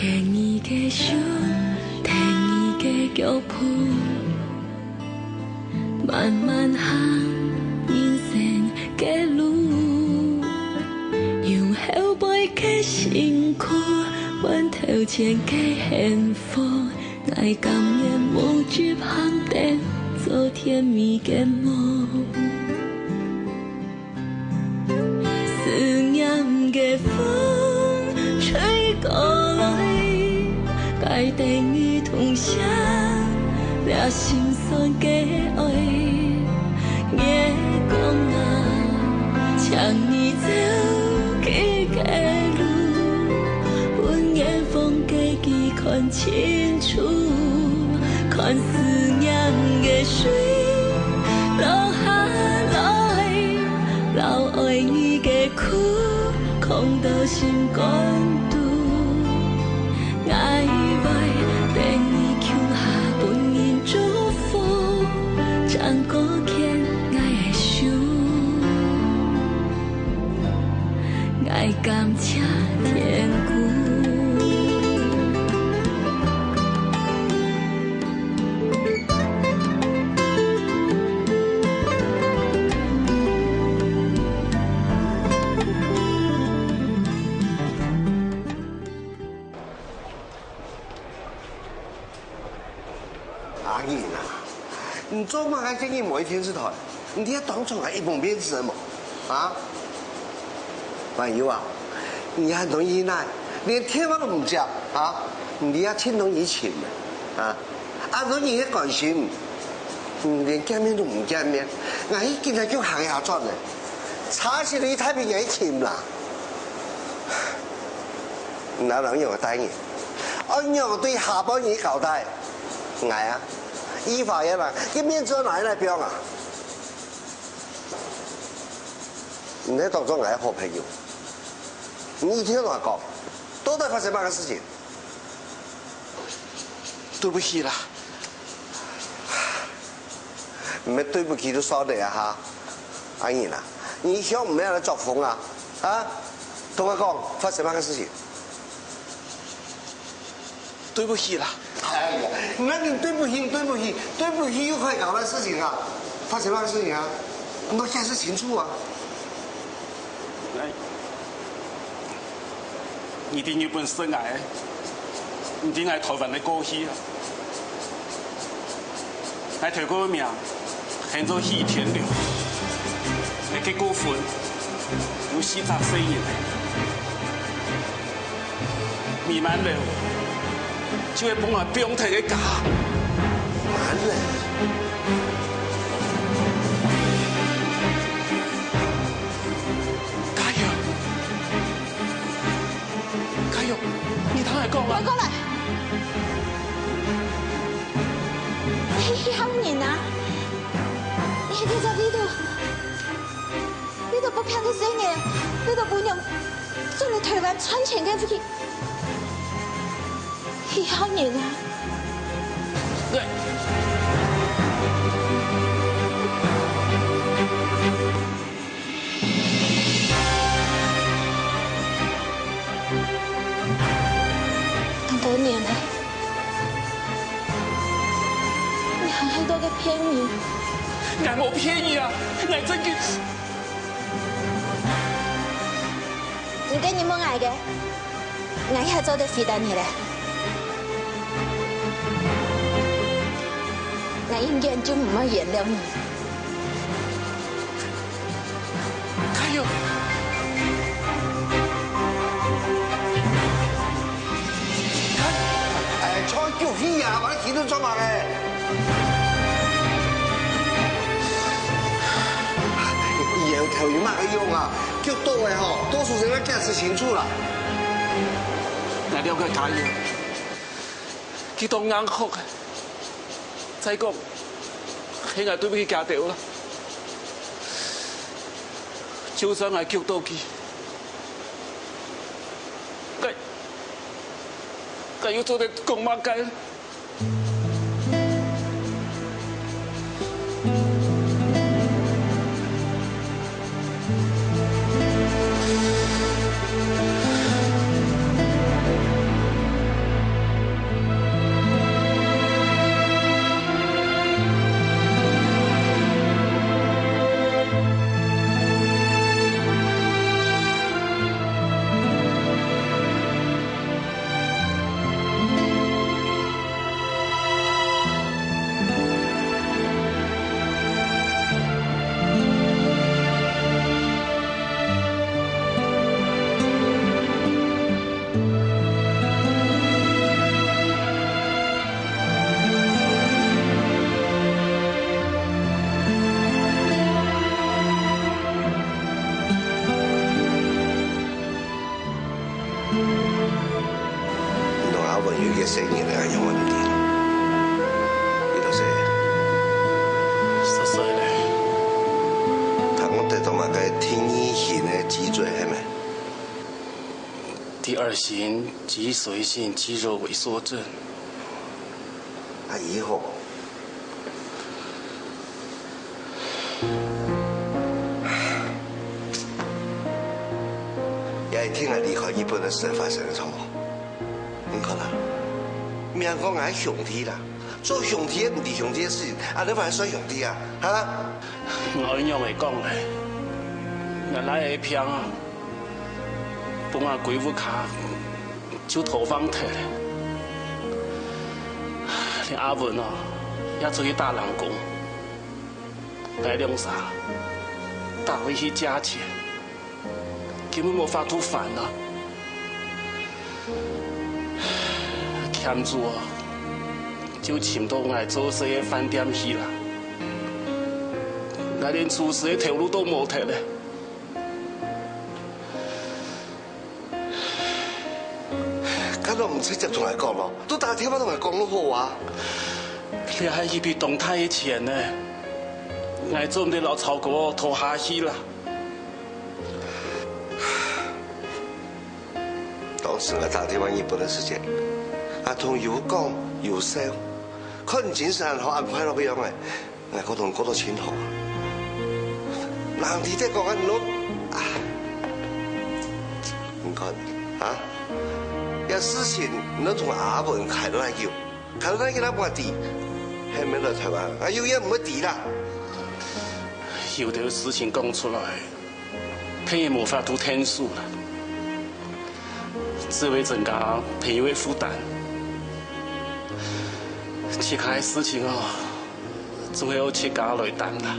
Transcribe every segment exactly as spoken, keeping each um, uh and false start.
牽你个手，跈你个腳步，慢慢行人生个路。用後背个辛苦，換頭前个幸福。𠊎甘願無執行，等做甜蜜个夢。 思念个風吹過來，帶等你同行，這心酸个愛。月光啊，請你照佢个路，分遠方个佢看清楚，看思念个水流下來。 摎愛你个苦，囥到心肝肚。𠊎會等你共下分人祝福，正過牽𠊎个手。𠊎感謝天公。 阿英啊，你做麼个今日無去電視台？你這當場還一盅面子無？啊？還有啊，你還同意呢，連電話都毋接啊？你這盡同意情啊？啊？ 啊，若你个關心，嗯，連見面都毋見面，𠊎已經在叫客家轉了，差些去太平洋尋啦。你哪能樣个待人？愛仰對下半日交代？𠊎啊，一發言啦，个面子哪來放啊？你在當做𠊎个好朋友，你一定要同𠊎講，到底發生麼个事情？ 對不起啦。毋係對不起就算了啊哈。阿英啊，你想毋係來作風啊？啊？同𠊎講，發生麼个事情？對不起啦。哎呀，那你對不起，對不起，對不起又可以搞壞事情啊？發生麼个事情啊？你都解釋清楚啊！ 你在日本識𠊎，毋知𠊎台灣个過去啊！𠊎頭過个名喊做許天龍，係結過婚，有四隻細人。 美滿樓就係分𠊎放忒个家。美滿樓。家佑，家佑，你聽𠊎講啊！回過來！你係客家人啊？你係在這位肚？ 你都不騙个細人，你都不用轉來台灣賺錢个福氣，以後人啊！當多年了，你還係在該騙人。𠊎無騙你啊，𠊎正經。 你今日問𠊎个，𠊎也做得回答你了。𠊎永遠就毋會原諒你。家佑！ 哎，唱救氣啊，把你氣到做麼个？搖頭有麼个用啊？激到个吼，多數人要解釋清楚啦。𠊎了解家佑，佢當硬殼个。再講，係𠊎對不起佢兜啦。就算𠊎激到佢， 該，該又做得講麼个？有个細人仔有問題，你都識。識識咧。聽講得到麼个第二型个脊椎係無？第二型脊髓性肌肉萎縮症。啊，以後也係聽𠊎離開日本个時發生个，著無？你看啊，毋係講𠊎兄弟啦，做兄弟个毋知兄弟个事情，恁樣還算兄弟啊？哈？𠊎仰會講咧？𠊎倈仔病啊，分𠊎歸屋下 就拖放忒咧。連阿文哦，也出去打零工。𠊎兩儕打回去借錢，根本無法度還啊。欠主哦，就尋到𠊎做事个飯店去啦。𠊎連廚師个頭路都無忒咧。 該都毋直接同𠊎講咯，都打電話同𠊎講就好啊。這係一筆當大个錢呢，𠊎做毋得摎曹哥拖下去啦。當時𠊎打電話日本个時節，阿同有講有笑，看你精神好恁快樂个樣仔， 𠊎過到過到盡好啊。人知得講恁多啊，你看啊，這事情你同阿文開到哪久，開到哪久都無知，係毋係來台灣，啊，永遠毋會知啦。有兜事情講出來， 朋友無法度𢯭手啦，只會增加朋友个負擔。自家个事情哦，總係愛自家來擔啦。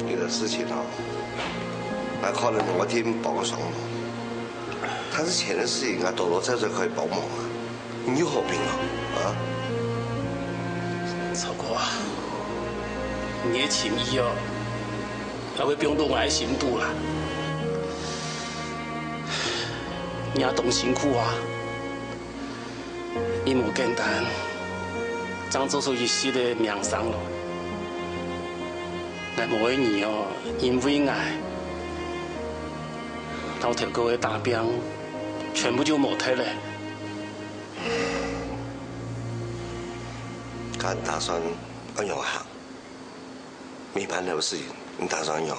有兜事情哦，𠊎可能無法度幫得上忙，但是錢个事情，𠊎多多少少可以幫忙啊。 你有好病啊？啊？曹哥啊，你个情義哦，𠊎會放到𠊎个心肚啦。你也當辛苦啊，也無簡單，正做出一息个名聲咯。𠊎無愛你哦，因為𠊎，摎頭過个打拚，全部就無忒咧。 該你打算仰般行？美滿樓个事情，你打算仰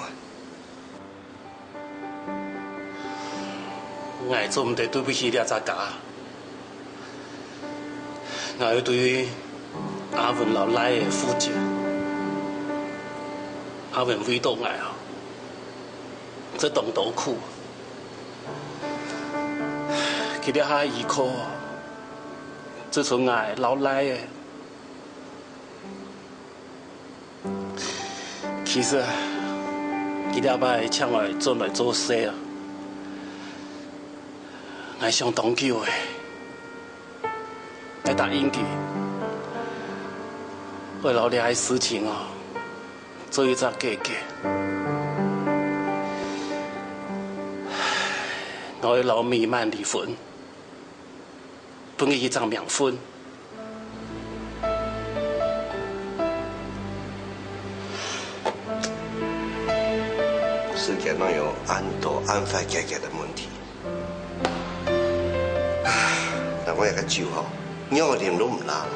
般？𠊎做毋得對不起這隻家。𠊎愛對阿文摎倈仔負責。阿文為著𠊎哦， 食當多苦。佢這下依靠，只剩𠊎摎倈仔。其實，佢這擺請𠊎轉來做事啊，𠊎想當久咧。 𠊎答應佢，會摎這个事情哦，做一隻解決。𠊎會摎美滿離婚，分佢一隻名分。世間哪有恁多恁快解決个問題？ 但𠊎這个酒吼，仰仔啉都毋罅。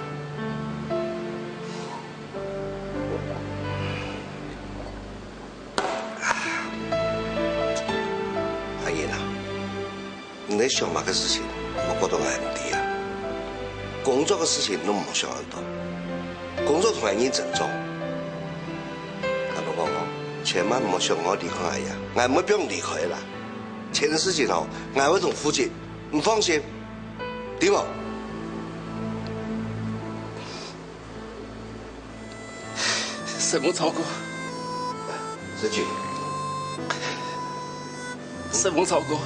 阿英啊，你在想麼个事情，莫搞到𠊎毋知啊。工作个事情你莫想恁多，工作同𠊎認真做。阿龍哥哥，千萬莫想𠊎離開𠊎呀，𠊎毋會放你離開啦。 錢个事情哦，𠊎會同負責，你放心，知無？承蒙曹哥。世钧。承蒙曹哥。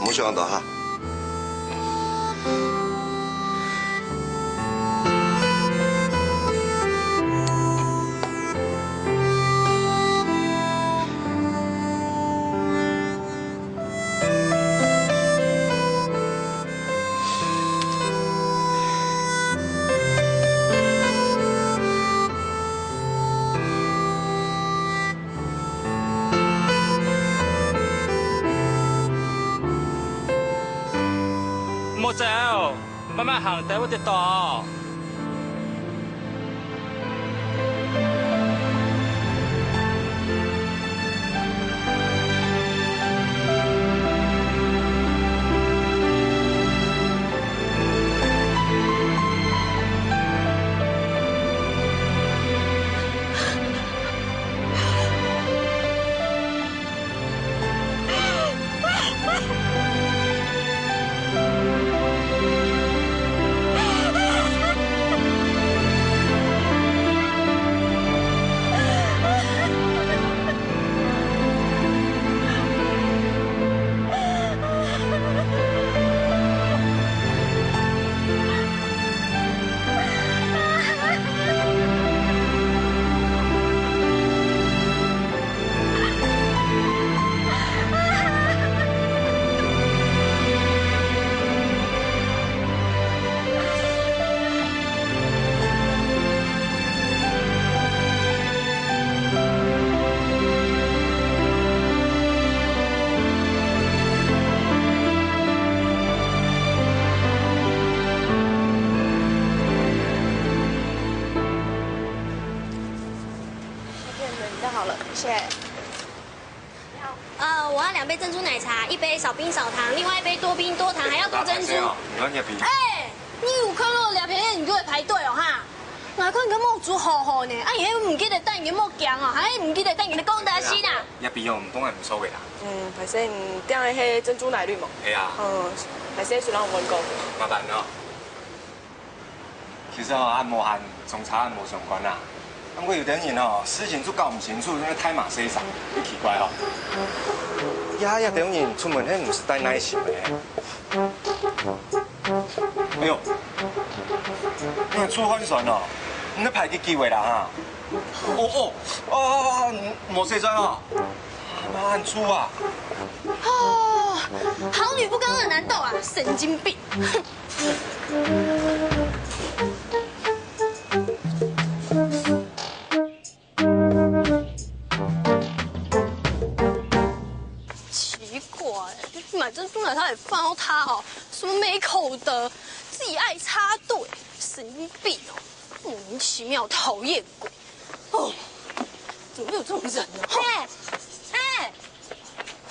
莫想恁多哈。莫走，慢慢行，等會跌倒。 OK，你们比较好了，谢谢。呃，我要两杯珍珠奶茶，一杯少冰少糖，另外一杯多冰多糖，还要多珍珠。你看你比。哎，你有看到两杯你就会排队哦哈？哪看你个目珠好好呢？啊，你还唔记得带你个目镜哦，还唔记得带你个公德心啊？也比哦，唔当然无所谓啦。嗯，还是你点的迄珍珠奶绿嘛？哎呀，嗯，还是先让我问过。麻烦哦。 其實吼，恁無閒，總差恁無相關啊。毋過有兜人吼，事情就搞毋清楚，因為大馬細聲，就奇怪吼。呀呀，兜人出門，迄毋使帶耐心的。哎喲，你出汗酸哦，你排幾久个啦哈？哦哦哦哦，無洗轉哦，媽，很粗啊。哦，好女不跟恶男鬥啊，神经病！ 奇怪，买珍珠奶茶也放到他哦，什么没口德，自己爱插队，神经病哦，莫名其妙，讨厌鬼。哦，怎么会有这种人呢？哎，哎，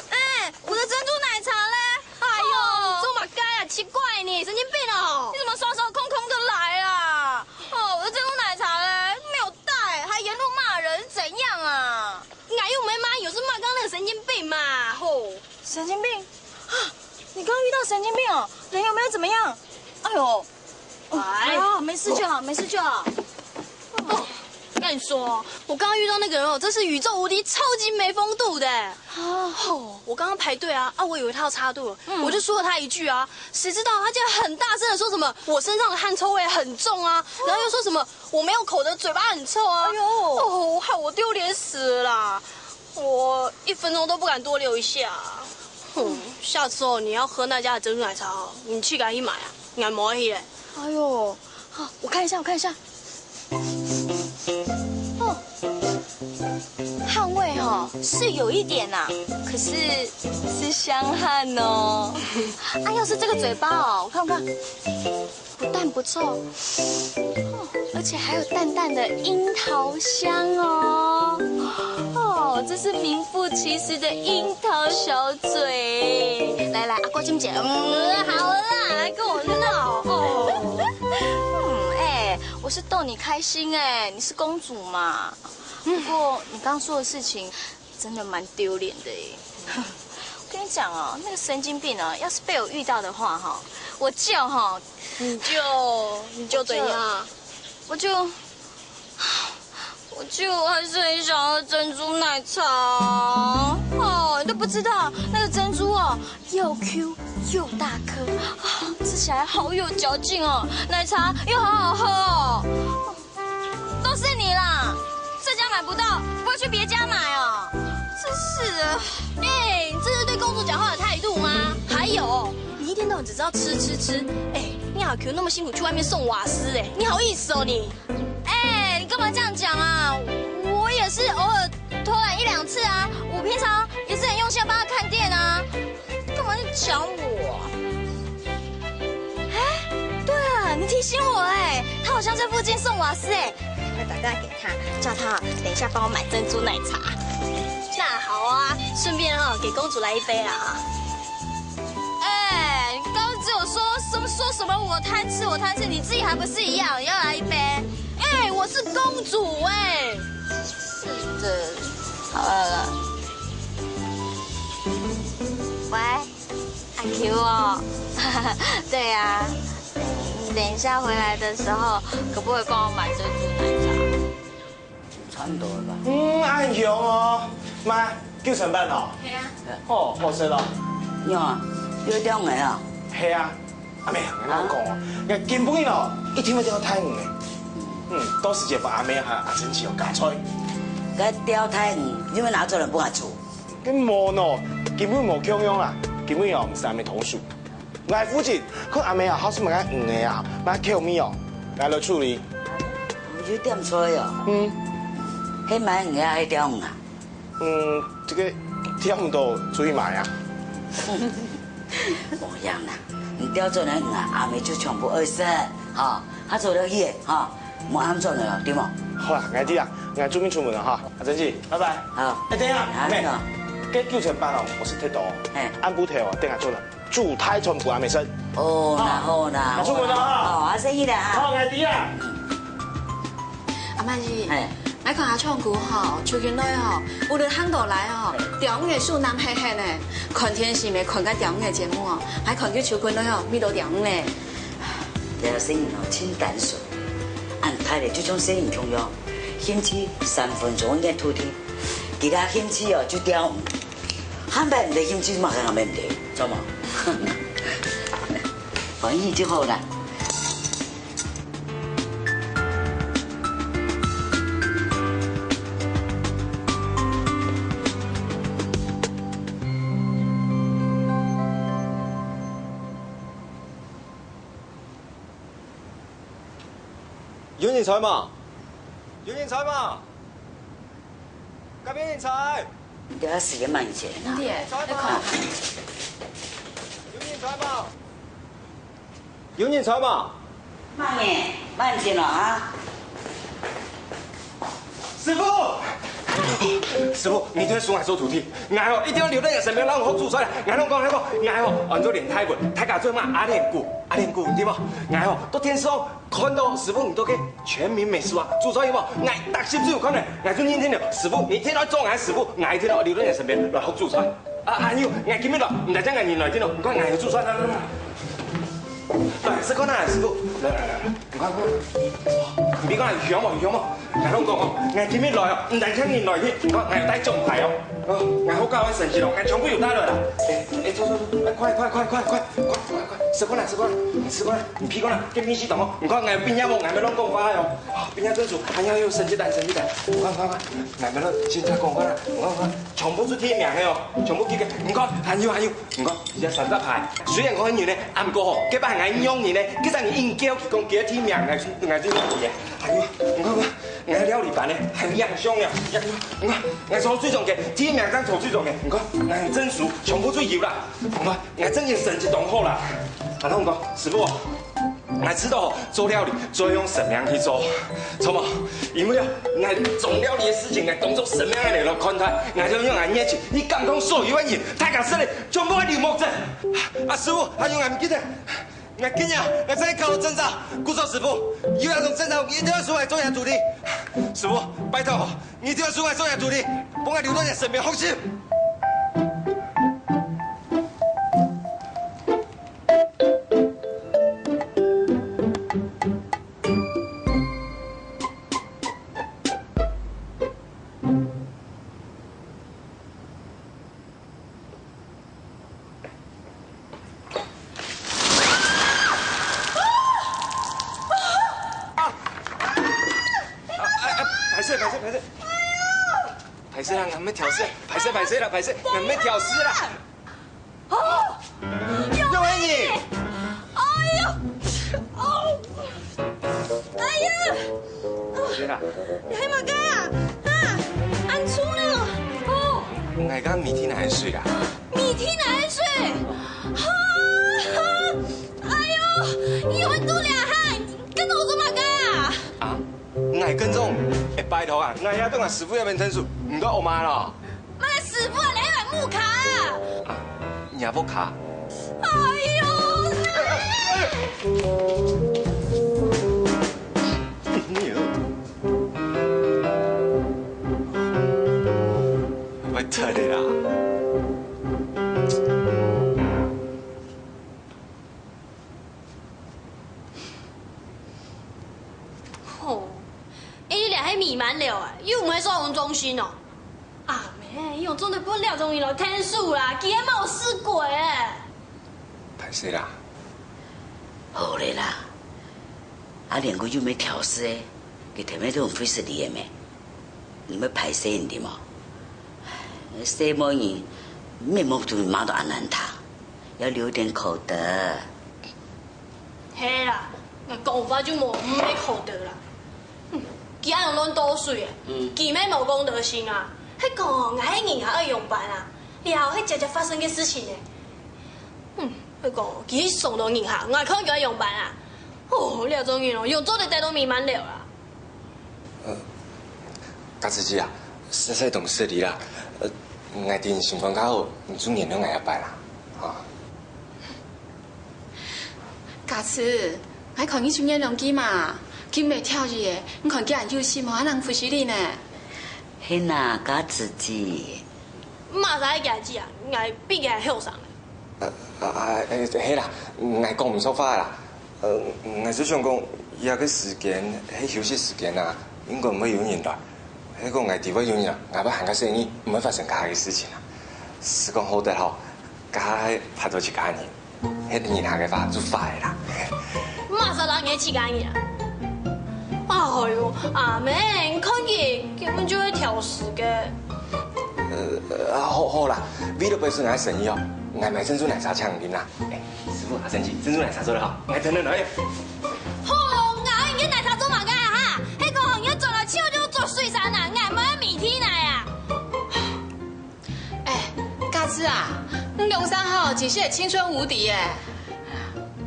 哎，我的珍珠奶茶嘞？哎呦，哦，你做嘛该啊？奇怪呢，神经病哦！你怎么双手空空的来啊？哦，我的珍珠奶茶嘞，没有带，还沿路骂人，是怎样啊？哎呦，没骂，有是骂刚刚那个神经病嘛，吼！神经病？啊，你刚遇到神经病哦？人有没有怎么样？哎呦，哎，哎呀，没事就好，没事就好。哦，跟你说，我刚刚遇到那个人哦，真是宇宙无敌超级没风度的。哦，我刚刚排队啊，啊，我以为他要插队了，嗯，我就说了他一句啊，谁知道他竟然很大声的说什么我身上的汗臭味很重啊，然后又说什么我没有口德，嘴巴很臭啊。哎呦，哦，害我丢脸死了啦！我一分钟都不敢多留一下。哼，下次哦，你要喝那家的珍珠奶茶哦，你去给他去买啊，你还没去嘞。哎呦，啊，我看一下，我看一下。哦，汗味哈，是有一点呐，可是是香汗哦。啊，要是这个嘴巴哦，我看我看，不但不臭，哦，而且还有淡淡的樱桃香哦。哦，这是名副其实的樱桃小嘴。来来，阿郭金姐，嗯，好了啦，来跟我闹哦。嗯，哎，我是逗你开心哎，你是公主嘛。不过你刚说的事情真的蛮丢脸的耶。我跟你讲哦，那个神经病哦，要是被我遇到的话哈，我就哈，你就你就怎样？我就我就还是很想要珍珠奶茶啊。哦，你都不知道那个珍珠哦，又 Q 又大颗，啊，吃起来好有嚼劲哦，奶茶又好好喝哦。都是你啦，这家买不到，不会去别家买哦。真是的。哎，你这是对公主讲话的态度吗？还有，你一天到晚只知道吃吃吃，哎，你阿 Q 那么辛苦去外面送瓦斯，哎，你好意思哦你？哎，你干嘛这样讲啊？我也是偶尔偷懒一两次啊，我平常也是很用心地帮他看店啊，干嘛去讲我啊？鄉鎮附近送瓦斯哎，我打電話給他，叫他等一下幫我買珍珠奶茶。那好啊，順便哈給公主來一杯啦哈。哎，你剛剛只有說什麼說什麼我貪吃我貪吃，你自己還不是一樣要來一杯？哎，我是公主哎。是的，好了啦。喂。 阿 Q 哦，对啊，你等一下回来的时候，可不可以帮我买珍珠奶茶？差不多了吧？嗯，恁香哦，買九層粄哦。係啊。哦，好食哦。你啊，有點饿啊？係啊，阿妹，我同你講哦，𠊎今晡日哦，一定愛釣大魚个。嗯，到時節分阿妹和阿珍姊哦加菜。該釣大魚，你們拿出來分𠊎煮。 該無喏，今晡無共樣啦，今晡哦，毋使阿姆動手。𠊎負責看阿姆啊，好食麼个魚仔啊，麼个口味哦，𠊎來處理。有點菜哦。嗯。係買魚仔，係釣魚啊？嗯，這个釣毋到，出去買啊。無樣啦，你釣轉來魚啊，阿姆就全部愛食，吼，較早了去，吼，莫喊轉來哦，對無？好啦，𠊎知啦，𠊎準備出門了哈，阿珍姊，拜拜。好。哎，等一下，阿妹，該九層粄哦，𠊎食忒多，嘿，暗晡頭哦，等下做了，煮大餐分阿姆食。哦，那好啦，那出門了哈。哦，阿生意啦哈。好，𠊎知啦。 阿妹姨，嘿，𠊎看阿昌哥吼，出去來吼，無論行到哪吼，釣魚个手冷翕翕呢。看電視乜看該釣魚个節目哦，𠊎看佢出去來吼，乜都釣魚呢。這細人哦，真單純，恁大了就像細人共樣，興趣三分鐘熱土地，其他興趣哦就釣魚，下擺毋得興趣嘛，還毋得，知無？歡喜就好啦。 有人在無？有人在無？該邊人在？你等下時間慢一些啊。你也在嗎？有人在無？ 有人在無？慢點，慢點了啊！師傅，師傅，你一定愛收𠊎做徒弟，𠊎哦一定愛留在你身邊，摎你學煮菜。𠊎摎你講，𠊎講，𠊎哦安到連大文，大家做麼阿蓮姑，阿蓮姑，對無？𠊎哦到電視上看到師傅你到該全民美食啊，煮菜有無？𠊎逐集都有看呢，𠊎就認定了，師傅你一定愛做𠊎師傅，𠊎一定愛留在你身邊來學煮菜。 啊，阿牛，𠊎今日來，毋單淨𠊎人來，聽到，你看𠊎有煮菜，來來來，來食看啊，師傅，來來來來，你看看，你看香無香無？𠊎摎你講哦，𠊎今日來哦，毋單淨人來去，你看𠊎有帶獎牌哦，哦，𠊎好搞个成績哦，𠊎全部有帶來啦。哎哎，走走走，哎，快快快快快快快快，食看啊食看啊食看啊，你鼻看啊，該面試當哦，你看𠊎有畢業無？𠊎毋係亂講話哦，畢業證書，還有還有成績單成績單，你看看看，𠊎毋係亂，現在講話啦，你看看。 全部係第一名个哦，全部記个。你看，還有還有，你看，這三隻牌，雖然講很遠呢，啊毋過吼，該擺𠊎仰人呢，該隻人應該佢講佢係第一名，𠊎𠊎就仰佢个。還有，你看看，𠊎料理班呢，還有影相呢，影相，你看，𠊎坐最中間，第一名正坐最中間，你看，𠊎證書全部都有啦，你看，𠊎正經成績當好啦。啊，然後講，師傅哦， 𠊎知道做料理就愛用生命去做，著無？因為啊，𠊎做料理个事情，𠊎當作生命个來看待，𠊎就用𠊎熱情去感動所有个人，大家食了全部个流目汁。啊，師傅，還有𠊎毋記得，𠊎今日𠊎正去考證照，故所師傅，有一種證照一定愛收來做𠊎徒弟。師傅，拜託，你一定愛收來做𠊎徒弟，分𠊎留在你身邊學習。 啊！啊！啊！歹勢，歹勢，歹勢！歹勢啦，𠊎毋係挑事，歹勢，歹勢啦，歹勢，𠊎毋係挑事啦。 哦，有愛你！哎喲，哦，哎呀，天啊！你係麼个啊？啊，恁重呢！哦，𠊎个鼻涕奶水啦。鼻涕奶水？哈哈，哎喲，你有很多了哈，你跟我做麼个啊？哇，𠊎也到𠊎師傅該片𢯭手，毋過我媽咯。麼个師傅啊，你還買屋下啊？啊，若屋下。哎喲，你，你，會忒个啦。吼，哎，你這係美滿樓啊，又毋係收容中心哦。阿姆，你仰做得分這種人來𢯭手啦，佢還無試過誒。歹勢啦。好了啦，阿蓮哥又毋係挑事誒，佢頭尾都毋會失禮誒咩？你莫歹勢人知無？細妹人，面目都罵到恁難聽，要留點口德。 係啦，𠊎講話就無毋係口德啦。哼，佢恁樣亂倒水誒，嗯。佢乜無公德心啊！係講𠊎係人客愛仰般啊？這係姐姐發生个事情誒。哼，係講佢傷著人客，𠊎看佢愛仰般啊？哦，這種人哦，仰做得待到美滿樓啊？ 呃，佳慈姊啊，實在當失禮啦。呃，𠊎知你心肝較好，你就原諒𠊎一擺啦，啊。佳慈，𠊎看你就原諒佢嘛，佢毋係挑你誒，你看佢恁有心，還能扶持你呢。係啊，佳慈姊。 麼儕係佢阿姊啊？𠊎比佢還後生。啊，啊，啊，係啦，𠊎講毋著話啦。呃，𠊎就想講，這個時間係休息時間啊，應該毋會有人來。係講𠊎知會有人來，𠊎會還較細義，毋會發生該下个事情啊。時光好得好，該下係排到自家人。 係人客个話就壞啦。麼儕摎你自家人啊？哎喲，阿姆，你看佢根本就係挑事个。呃，好，好啦，為了保持𠊎个聲譽哦，𠊎買珍珠奶茶請你啉啦。哎，師傅，阿珍姊，珍珠奶茶做得好，𠊎等等來。好，𠊎愛你个奶茶做麼个啊？哈，係講你轉來就就做水產啊，𠊎毋愛米體奶啊。 哎，佳慈啊，你兩儕吼，真係青春無敵耶！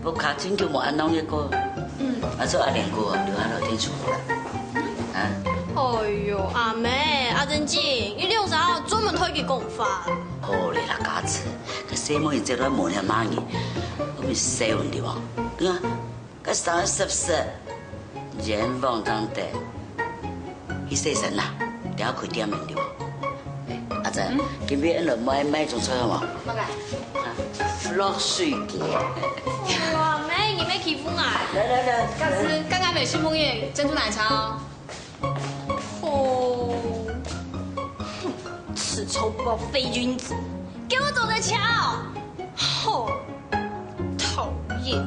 屋下真久無恁樣个過。嗯。啊，做阿蓮哥留下來𢯭手好啦。啊？哎喲，阿姆，阿珍姊，你兩儕專門對佢講話。好咧啦，佳慈，該細妹仔這段無了罵你，我們笑你對無？你看， 該三十歲，冤枉當得。去洗身啦，等下開店面對無？哎，阿珍，嗯？今晡日來買，買一種菜好無？麼个？啊，落水雞。哇，妹，你莫欺負𠊎。來來來，佳慈，剛剛買新朋友珍珠奶茶哦。哦，哼，此仇不報非君子，給我走着瞧。吼。 討厭。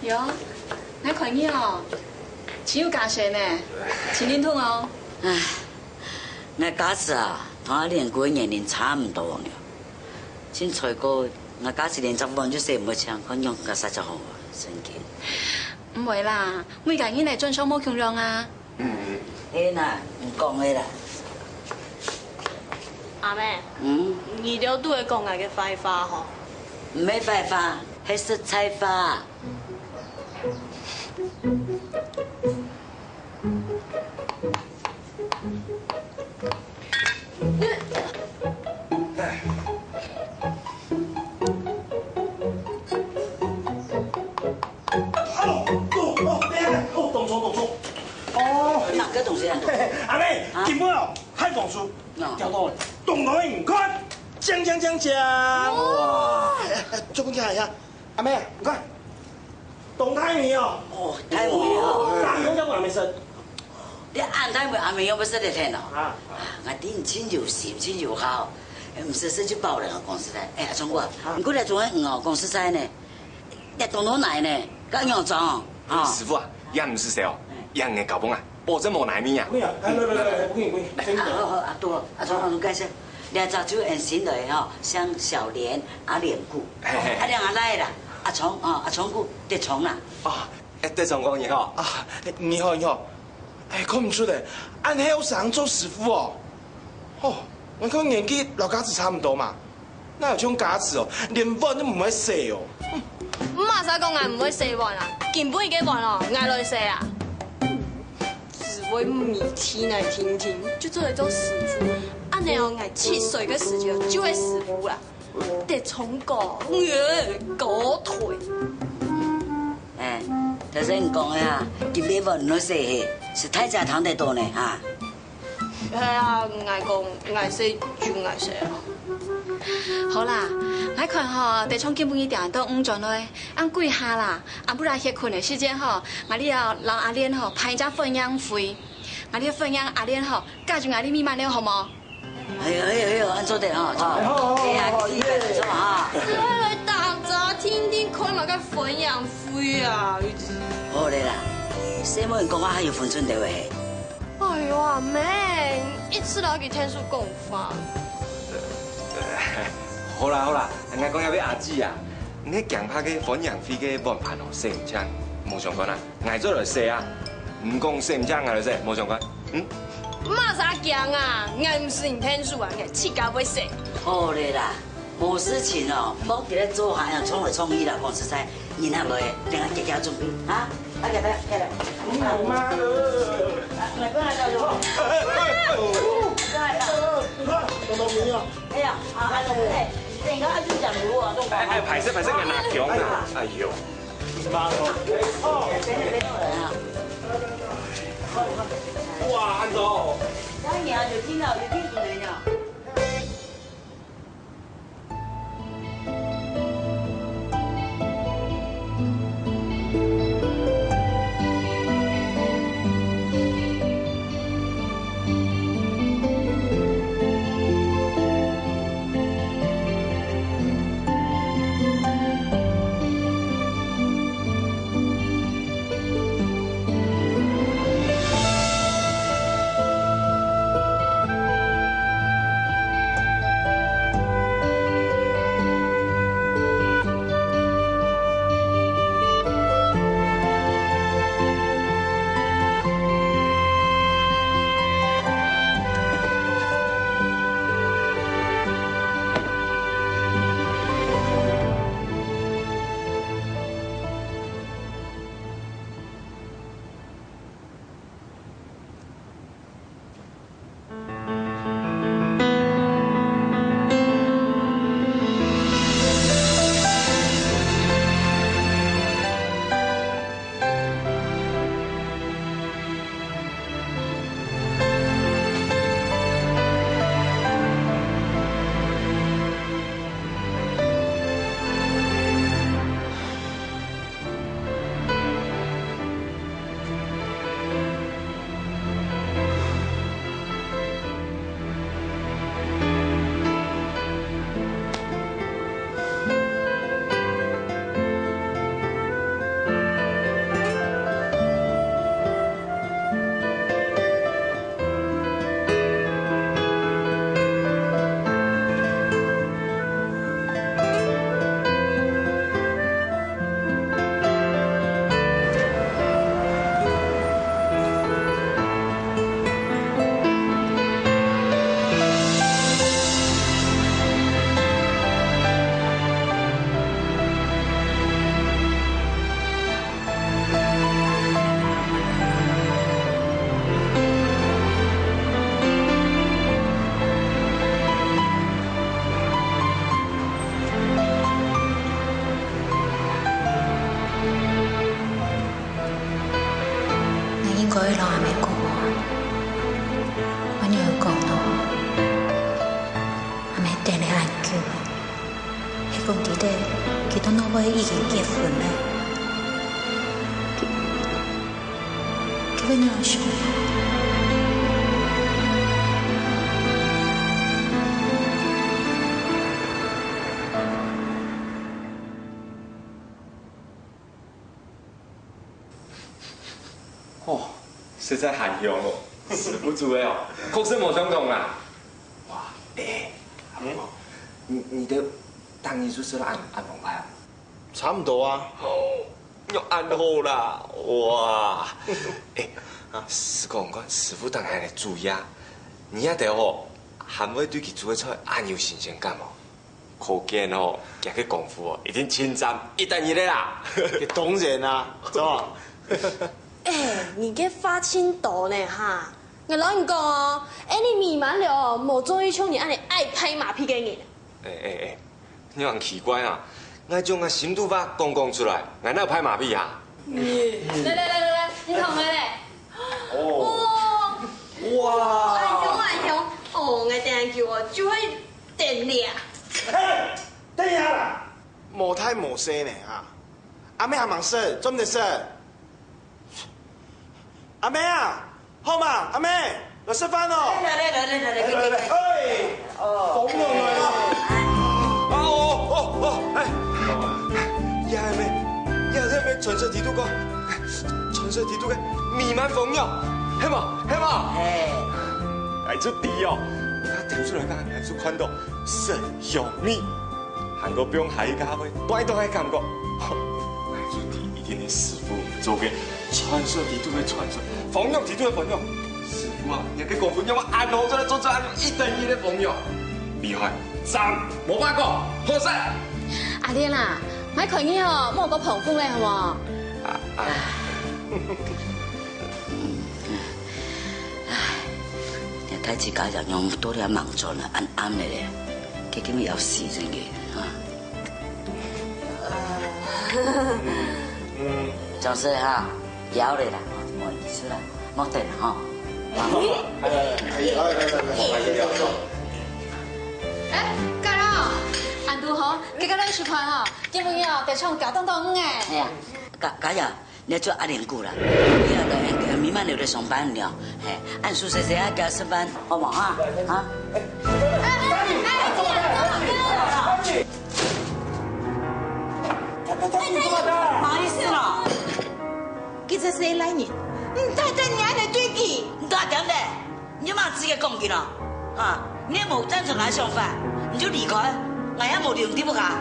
喲，𠊎看你哦，真有家勢呢，真靈通哦。唉，𠊎家私啊，同阿蓮哥个年齡差毋多呢。凊彩講，𠊎家私連隻碗就洗毋會淨，看仰結煞才好啊，神經。毋會啦，每個人來轉數無共樣啊。 嗯，係啦，你講个啦。阿姆，嗯？你兜都會講𠊎个壞話吼？毋係壞話，係實在話。 哦，哦，哦，等一下，哦，當錯，當錯。哦。哪個東西啊？嘿嘿，阿姆，啊？今晡哦，海防署，喏。調到了，東台，你看，鏘鏘鏘鏘。哇。哎，哎，做麼个呀？阿姆，你看，東大尾哦。哦，大尾哦。大尾，我講阿姆識。你恁大尾阿姆又毋識得聽哦？啊。啊，𠊎對你真有心，真有孝，毋識識就包了，講實在。哎，阿忠哥，啊。你過來做麼个哦，講實在呢。 這東東來呢，該仰裝？啊。師傅啊，這毋使愁哦，這𠊎交分啊，保證無哪味啊。不要，來來來來，不用不用，真的。啊，好好，啊，對了，啊，從頭介紹。這隻就𠊎新來个吼，姓小連，阿連牯。嘿嘿。啊，這阿倈啦，阿聰，哦，阿聰牯，德聰啦。哦，欸，德聰哥你好。啊，你好，你好。欸，看毋出咧，恁後生做師傅哦。哦，𠊎看年紀摎家子差毋多嘛。 哪有像家子哦，連碗都毋會洗哦。毋係講𠊎毋會洗碗啊，今晡日个碗哦，𠊎來洗啊。只會揤來揤去，就做得做師傅。恁樣哦，𠊎七歲个時節就係師傅啦。德聰哥，耶，高腿。欸，頭先你講个啊，今晡日碗毋會洗嘿，係大家聽得到呢哈。 係啊，𠊎講𠊎洗就𠊎洗啊。好啦，𠊎看吼，德聰今晡日定著毋轉來，恁歸下啦，暗晡來歇睏个時節吼，𠊎俚愛摎阿蓮吼辦一隻歡迎會，𠊎俚歡迎阿蓮吼，加入𠊎俚美滿樓好無？哎喲哎喲哎喲，恁做得吼，好，好好好，哎呀，好，你做哈。只會來打雜，天天開麼个歡迎會啊，一直。好咧啦，細妹講話還有分寸个喂。 哎喲，阿姆，一直摎佢𢯭手講話。好啦好啦，𠊎講一下阿姊啊，你驚怕个歡迎會个碗盤哦，洗毋淨，無相干啊，𠊎做來洗啊。你講洗毋淨，𠊎來洗，無相干。嗯？麼儕驚啊？𠊎毋使你𢯭手啊，𠊎自家會洗。好咧啦。 無事情哦，莫在該做下恁樣衝來衝去啦，講實在，人還無，等下姐姐準備，哈？啊，來來來來，你好嗎？啊，來，過來，過來，過來，過來。東東，你好。哎呀，啊，啊，哎，等一下，啊，就講如何，哎，哎，歹勢，歹勢，𠊎拿獎啦，哎喲。哇，恁多。當然啊，有聽到，有聽到沒有？ 𠊎應該愛摎阿姆講話。𠊎仰會講呢？阿姆等了恁久，係講知得佢到哪位已經結婚了。佢會仰般想？ 哦，實在還香哦，師傅煮个哦，確實無相同啦。哇，欸，嗯？你，你兜逐日就食到恁，恁豐沛啊？差毋多啊。 有恁好啦，哇！欸，師公，看師傅當下个煮啊，你這兜吼，還會對佢煮个菜恁有新鮮感哦。可見哦，佢个功夫哦，已經盡佔一等一个啦。當然啊，著無？欸，你个話盡多呢哈！𠊎摎你講哦，𠊎俚美滿樓哦，無中意像你恁仔愛拍馬屁个人。欸欸欸， 你恁奇怪啊！𠊎將𠊎心肚話講講出來，𠊎哪有拍馬屁啊？來來來來來，你同𠊎來。哦。哇！恁香恁香，哦，𠊎等下久哦，就會等了。嘿，等一下啦，無大無細呢啊！阿妹還吂食，做毋得食。 阿妹啊，好嘛，阿妹，來食飯哦。來來來來來來，來來來，哎，哦。紅肉來了。啊哦哦哦，哎，呀阿妹，呀阿妹，傳說裡肚个，傳說裡肚个美滿紅肉，係無？係無？哎，哎，就知哦，佢挑出來看，還係看到 色香味，還過放下一個下背，擺動个感覺。𠊎就知一定係師傅做个傳說裡肚个傳說，紅肉裡肚个紅肉。師傅啊，你个功夫仰會恁好，做得做出恁樣一等一个紅肉，厲害，讚，無話講，好食。阿蓮啊，莫看佢哦，莫過膨風咧，好無？啊啊。 唉，這大姊家也仰到這吂轉啊，恁暗咧咧，佢今晡日愛死真个，哈。嗯，嗯。總係哈，枵咧啦，無意思啦，莫等啦吼。哎，哎，哎，哎，哎，哎，哎，哎。哎，家老，恁堵好，今晡日來食飯吼，今晡日哦，得唱高檔檔个。哎呀，家，家呀， 你做阿蓮姑啦，你也來，呃，美滿樓來上班了，嘿，恁舒適適啊，加食飯，好無哈？啊？哎，哎，哎，哎，哎，哎，哎，哎，不好意思啦。佢這係倈人，你太太，你還來對佢？你大膽咧！ 你有麼个資格講佢咯？哈，你無贊成𠊎个想法，你就離開，𠊎也無留你在屋下。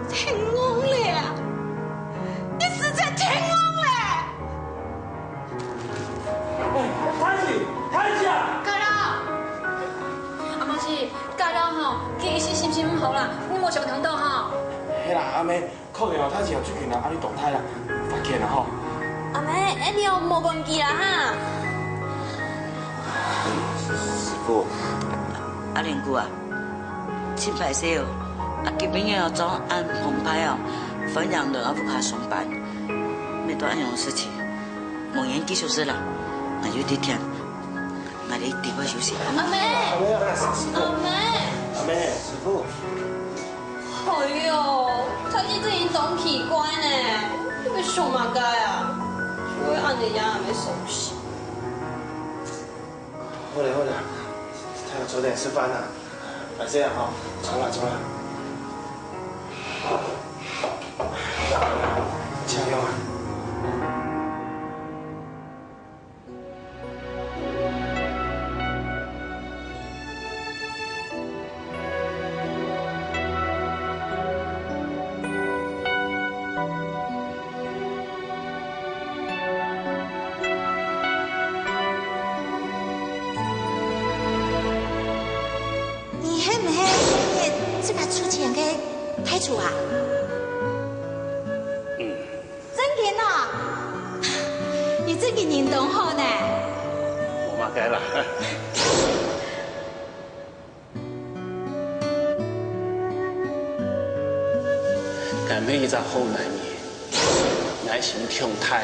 天公咧啊！你實在天公咧！哎，大姊，大姊啊！家老，阿姆是，家老吼，佢一時心情毋好啦，你莫傷聽到吼。係啦，阿姆， 可能哦，大姊最近啊，壓力當大啦，發譴啦吼。阿姆，恁樣哦，莫管佢啦哈。師傅。阿蓮姑啊，真歹勢哦，啊，今晡日哦，狀況恁豐沛哦，歡迎來𠊎屋下上班，面對恁樣个事情，無閒繼續食啦，𠊎有事體，𠊎來地方休息。阿姆，阿姆，阿姆，阿姆，師傅。 哎喲，大姊最近當奇怪呢，你在想麼个啊？就會恁樣也還無收心。好了好了，大家早點食飯啊，慢些啊吼，走了走了。加油啊！ 你係毋係這擺出錢个大廚啊？嗯。 真个哦？你真个人當好呢。無麼个啦。𠊎係一隻好男人，耐心長大，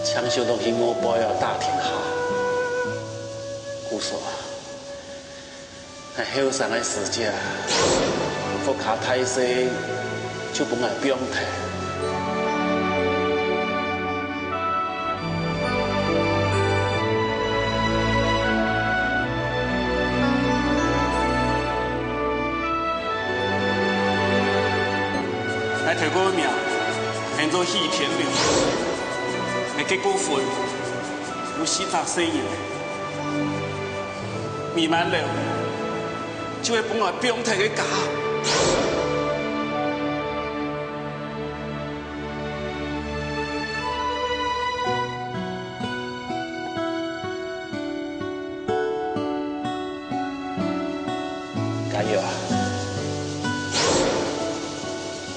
常常都去外背哦打聽下。故所啊， 𠊎後生个時節，屋下大細就分𠊎放忒。𠊎頭過个名，喊做許天良。𠊎結過婚，有四隻細人。美滿樓，就係分𠊎放忒个家。 家佑啊，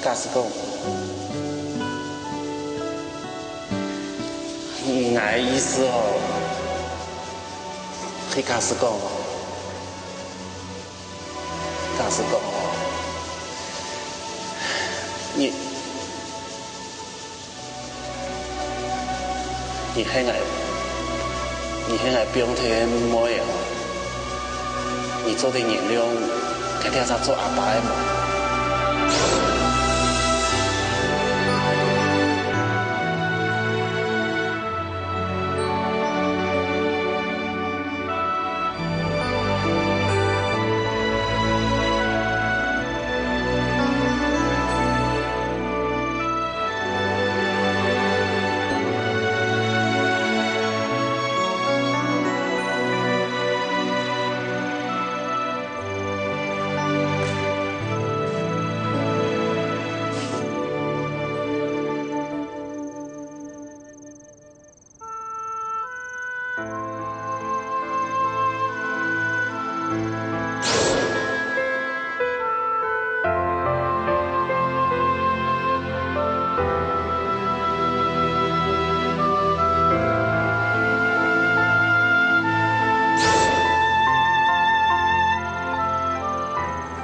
假使講，𠊎个意思哦，係假使講哦，假使講哦，你 你係𠊎，你係𠊎放忒个妹哦，你做得原諒𠊎這隻做阿爸个無？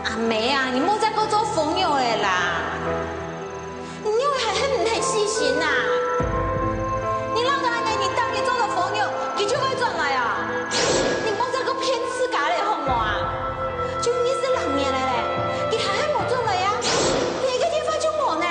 阿姆啊，你莫再過做瘋友了啦！ 你又還係毋肯死心啊？你老豆恁樣，你當日做到瘋友，佢就會轉來啊？你莫再過騙自家了，好無啊？就二十六年了咧，佢還係無轉來啊？連一個電話就無呢。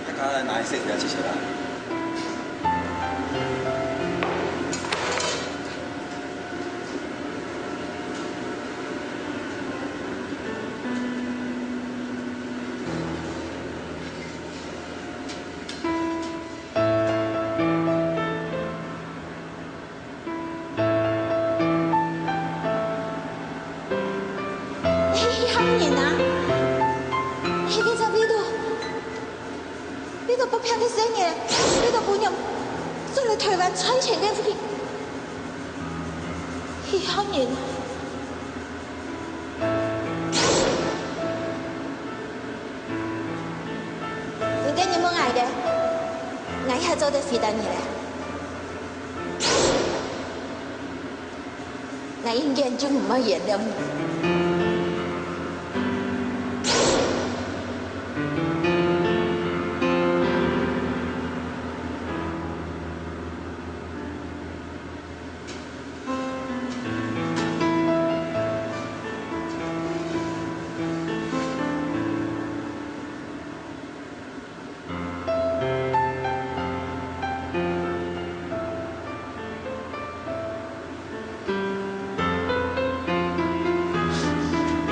大家來拿一些比較，謝謝啦。係，係客人啊！係該隻為著，為著發病个細人，為著餔娘轉來臺灣賺錢个係，係客人啊！ 你今日問𠊎个，𠊎也做得回答你咧。𠊎永遠就毋會原諒你。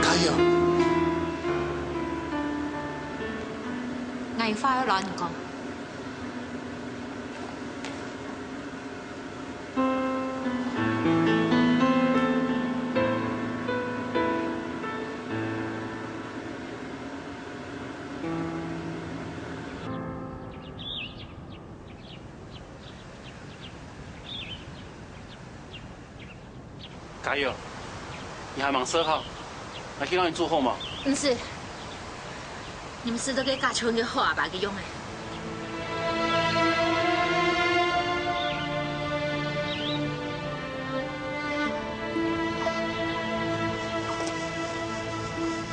加油！𠊎有話愛摎你講。 加油！你還吂食好，𠊎去摎你煮好無？毋使，你毋使做該假像个好阿爸个樣仔。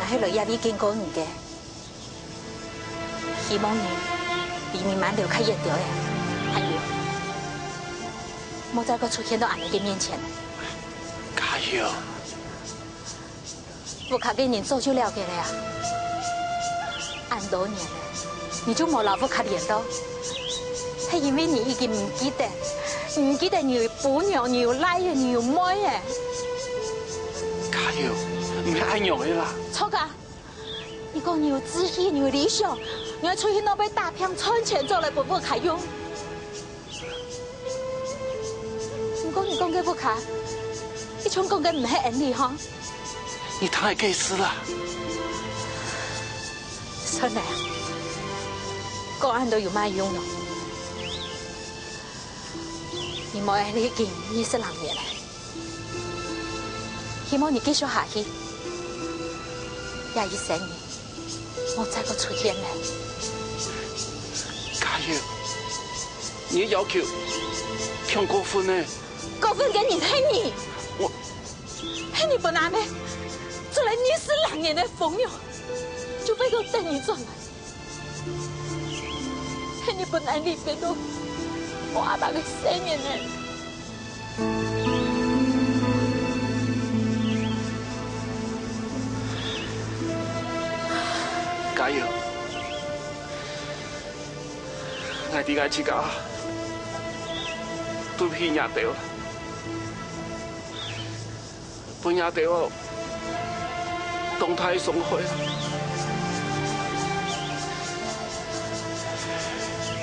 𠊎係來這位警告你个。 希望你離美滿樓較遠兜仔，還有，莫再過出現到阿姆个面前。加油！屋下个人早就了解了啊。恁多年了，你就無摎屋下聯絡，係因為你已經毋記得，你毋記得你有餔娘，你有倈仔，你有妹仔。加油！毋係恁樣个啦。著啊！ 你講你有志氣，你有理想，你愛出去外背打拚賺錢，做來分屋下用。毋過你講个屋下，一像講个毋係恩俚吼。你太該死啦！算了，講恁多有麼用呢？你無恩俚已經二十零年了。 希望你繼續下去，這一生人莫再過出現了。加油！你个要求忒過分了。過分个人係你，我係你分阿姆做了二十零年个瘋娘，就為著等你轉來。 係你分𠊎離別到我阿爸个生日呢。加油！𠊎知𠊎自家對毋起若兜。 分若兜當大个傷害。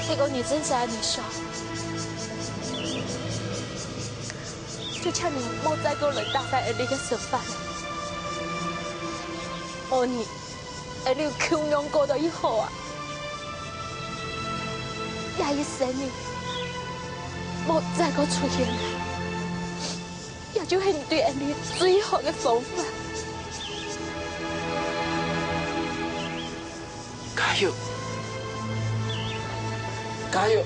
這個女真是恁想，就請你莫再過來打擾𠊎俚个生活。無你， 𠊎俚共樣過到已好啊！這一生人，莫再過出現了，這就係你對𠊎俚最好个方法。加油！加油！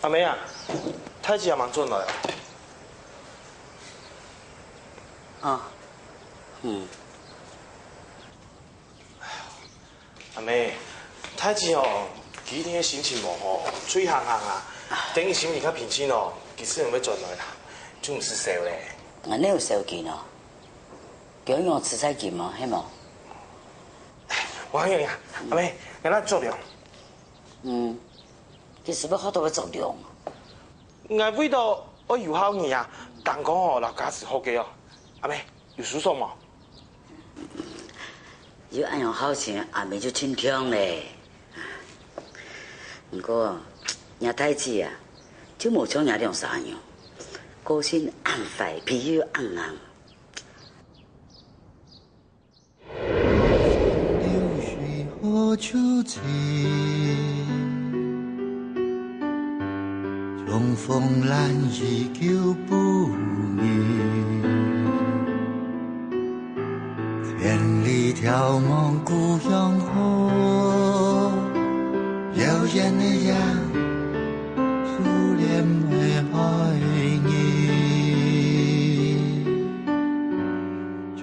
阿姆啊，大姊還吂轉來啊？啊，嗯。 阿姆，大姊哦，佢一定係心情無好，出去行行啊。等佢心情較平靜哦，佢自然會轉來啦，就毋使愁咧。𠊎哪有愁佢呢？佢愛用自在金哦，係無？王阿姨啊，阿姆，𠊎來做了。嗯，佢係毋係學到會做了？𠊎為到愛有孝你啊，剛剛哦，摎家私學个哦。阿姆，有舒爽無？有恁樣孝順，阿姆就盡暢咧。毋過，若大姊啊，就無像若兩儕樣，個性恁壞，脾氣又恁硬。 流水何處尋？重逢難遇舊不遇。千里眺望故鄉好，遙遠的夜，思念的海日。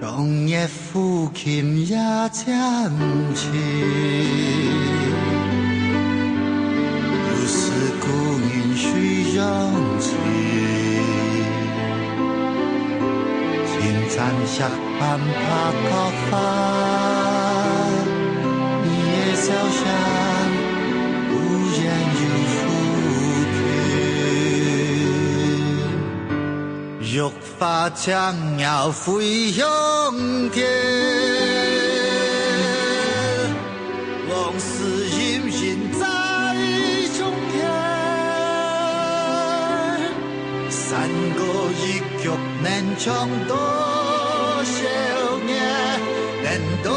長夜抚琴夜漸沉，又思故人水中情。青山石板白角花，你的笑聲忽遠又忽近。 玉髮青鳥飛向天，往事隐隱在胸間。山歌一曲能唱多少年，能多